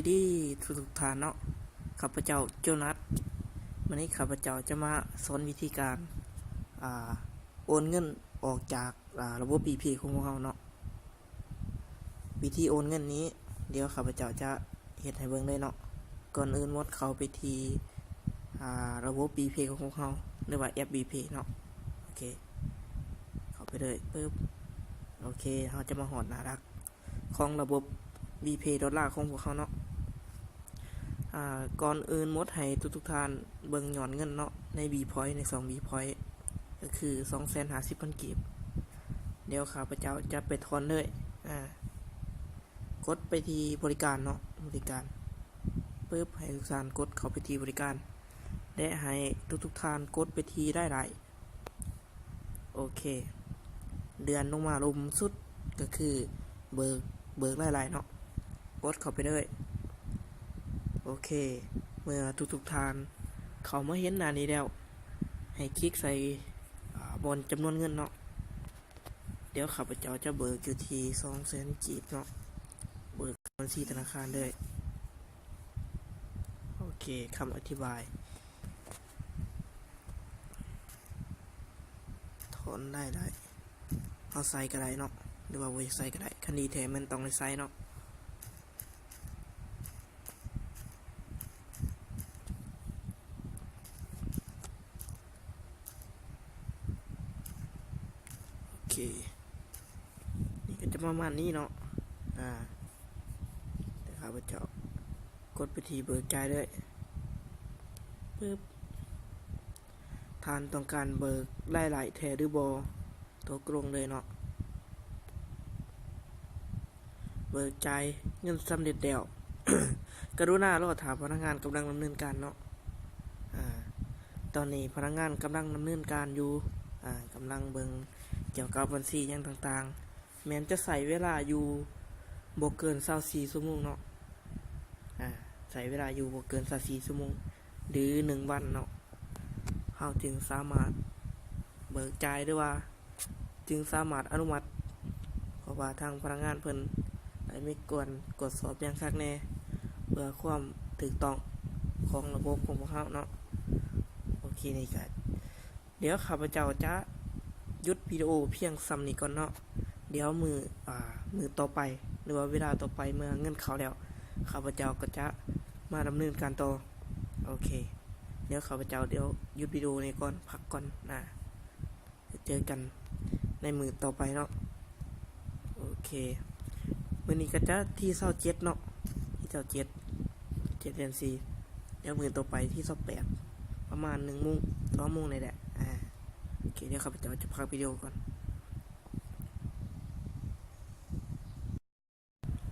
ດີທຸກໆທ່ານເນາະ, ຂ້າພະເຈົ້າໂຈນັດ. ມື້ນີ້ຂ້າພະເຈົ້າຈະມາສອນວິທີການ ອ່າ ໂອນເງິນອອກຈາກ ອ່າ ລະບົບ WePay ຂອງພວກເຮົາເນາະ. ວິທີໂອນເງິນນີ້ ດຽວຂ້າພະເຈົ້າຈະເຮັດໃຫ້ເບິ່ງເລີຍເນາະ. ກ່ອນອື່ນໝົດເຂົ້າໄປທີ່ ອ່າ ລະບົບ WePay ຂອງພວກເຮົາ ຫຼືວ່າແອັບ WePay ເນາະ. ໂອເຄ ເຂົ້າໄປເລີຍ ປຶບ. ໂອເຄ ເຮົາຈະມາຮອດໜ້າຫຼັກ ຂອງລະບົບ WePay ໂດລາຂອງພວກເຮົາເນາະ. ອ່າ ກ່ອນອື່ນໝົດໃຫ້ທຸກໆທ່ານເບິ່ງຍອດເງິນເນາະ ໃນ WePoint ໃນຊ່ອງ WePoint ກໍຄື ສອງແສນຫ້າສິບພັນ ກີບ. ດຽວຂ້າພະເຈົ້າຈະໄປຖອນເລີຍ. ອ່າ ກົດໄປທີ່ບໍລິການເນາະ, ບໍລິການ ປຶບ ໃຫ້ທຸກທ່ານກົດເຂົ້າໄປທີ່ບໍລິການ ແລະ ໃຫ້ທຸກໆທ່ານກົດໄປທີ່ລາຍໄດ້. ໂອເຄ ເລື່ອນລົງມາລຸ່ມສຸດກໍຄືເບີກ ເບີກລາຍໄດ້ເນາະ, ກົດເຂົ້າໄປເລີຍ. ໂອເຄ ເມື່ອທຸກໆທ່ານເຂົ້າມາເຫັນໜ້ານີ້ແລ້ວ ໃຫ້ຄລິກໃສ່ ອ່າ ບ່ອນຈຳນວນເງິນເນາະ. ດຽວຂ້າພະເຈົ້າຈະເບີກຢູ່ທີ່ ສອງແສນ ກີບເນາະ, ເບີກເຂົ້າບັນຊີທະນາຄານເລີຍ. ໂອເຄ ຄຳອະທິບາຍ ຖອນລາຍໄດ້ ເຮົາໃສ່ກໍໄດ້ເນາະ ຫຼືວ່າບໍ່ຢາກໃສ່ກໍໄດ້, ຄັນດີແທ້ແມ່ນຕ້ອງໄດ້ໃສ່ເນາະ. ໂອເຄ ນີ້ກໍຈະປະມານນີ້ເນາະ. ອ່າ ດຽວຂ້າພະເຈົ້າກົດໄປທີ່ເບີກຈ່າຍເລີຍ ປຶບ. ທ່ານຕ້ອງການເບີກລາຍໄດ້ແທ້ຫຼືບໍ່? ຕົກລົງເລີຍເນາະ. ເບີກຈ່າຍເງິນສຳເລັດແລ້ວ. ກະລຸນາລໍຖ້າພະນັກງານກຳລັງດຳເນີນການເນາະ. ອາ ຕອນນີ້ພະນັກງານກຳລັງດຳເນີນການຢູ່. ອາ ກຳລັງເບິ່ງກ່ຽວກັບບັນຊີຫຍັງຕ່າງໆ. ແມ່ນຈະໃຊ້ເວລາຢູ່ບໍ່ເກີນຊາວສີ່ຊົ່ວໂມງເນາະ. ອາ ໃຊ້ເວລາຢູ່ບໍ່ເກີນຊາວສີ່ຊົ່ວໂມງ ຫຼື ໜຶ່ງວັນເນາະ, ເຮົາຈຶ່ງສາມາດເບີກຈ່າຍ ຫຼືວ່າຈຶ່ງສາມາດອະນຸມັດ, ເພາະວ່າທາງພະນັກງານເພິ່ນໄດ້ມີການກວດສອບຢ່າງຄັກແນ່ ເພື່ອຄວາມຖືກຕ້ອງຂອງລະບົບຂອງພວກເຮົາເນາະ. ໂອເຄ ນີ້ກະ ດຽວຂ້າພະເຈົ້າຈະຢຸດວິດີໂອພຽງສ່ຳນີ້ກ່ອນເນາະ. ດຽວມື້ ອາ ມື້ຕໍ່ໄປ ຫຼືວ່າເວລາຕໍ່ໄປ ເມື່ອເງິນເຂົ້າແລ້ວ ຂ້າພະເຈົ້າກໍຈະມາດຳເນີນການຕໍ່. ໂອເຄ ດຽວຂ້າພະເຈົ້າ ດຽວຢຸດວິດີໂອນີ້ກ່ອນ ພັກກ່ອນນະ. ເຈີກັນໃນມື້ຕໍ່ໄປເນາະ. ໂອເຄ ມື້ນີ້ກໍຈະທີຊາວເຈັດເນາະ, ທີຊາວເຈັດ ເຈັດເດືອນສີ່. ແລ້ວມື້ຕໍ່ໄປທີຊາວແປດ ປະມານໜຶ່ງໂມງ ສອງໂມງນີ້ແຫຼະ. ອາ ໂອເຄ ດຽວຂ້າພະເຈົ້າຈະພັກວິດີໂອກ່ອນ.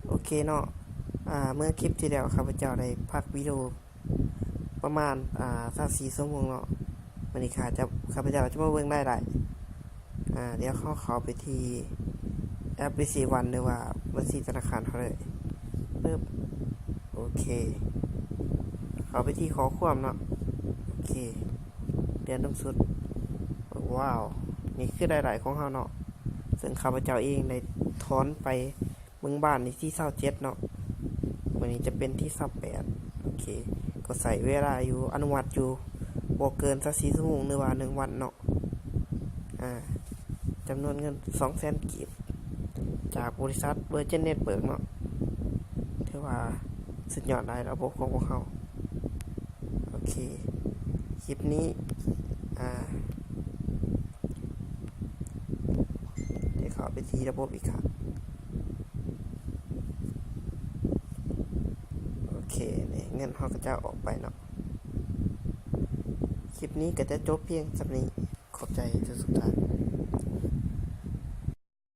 ໂອເຄເນາະ, ອາ ເມື່ອຄລິບທີ່ແລ້ວ ຂ້າພະເຈົ້າໄດ້ພັກວິດີໂອປະມານ ອາ ຊາວສີ່ຊົ່ວໂມງເນາະ. ມື້ນີ້ຂ້າຈະ ຂ້າພະເຈົ້າຈະມາເບິ່ງລາຍໄດ້. ອາ ດຽວເຮົາເຂົ້າໄປທີ່ແອັບ WeChat ຫຼືວ່າບັນຊີທະນາຄານເຮົາເລີຍ. ປຶບ ໂອເຄ ເຂົ້າໄປທີ່ຂໍ້ຄວາມເນາະ. ໂອເຄ ເລື່ອນລົງສຸດ. ວ້າວ ນີ້ຄືລາຍໄດ້ຂອງເຮົາເນາະ, ເຊິ່ງຂ້າພະເຈົ້າເອງໄດ້ຖອນໄປ ເບິ່ງບ້ານນີ້ທີຊາວເຈັດເນາະ, ມື້ນີ້ຈະເປັນທີຊາວແປດ. ໂອເຄ ກໍໃຊ້ເວລາຢູ່ ອະນຸມັດຢູ່ບໍ່ເກີນຊາວສີ່ຊົ່ວໂມງ ຫຼືວ່າໜຶ່ງວັນເນາະ. ອາ ຈຳນວນເງິນສອງແສນກີບ ຈາກບໍລິສັດ Virgin Network ເນາະ, ຖືວ່າສຸດຍອດຫຼາຍລະບົບຂອງພວກເຮົາ. ໂອເຄ ຄລິບນີ້ ອາ ໄດ້ເຂົ້າໄປທີ່ລະບົບອີກຄັ້ງ. ໂອເຄ ນີ້ເງິນເຮົາກໍຈະອອກໄປເນາະ. ຄລິບນີ້ກໍຈະຈົບພຽງສ່ຳນີ້. ຂອບໃຈທຸກໆທ່ານ.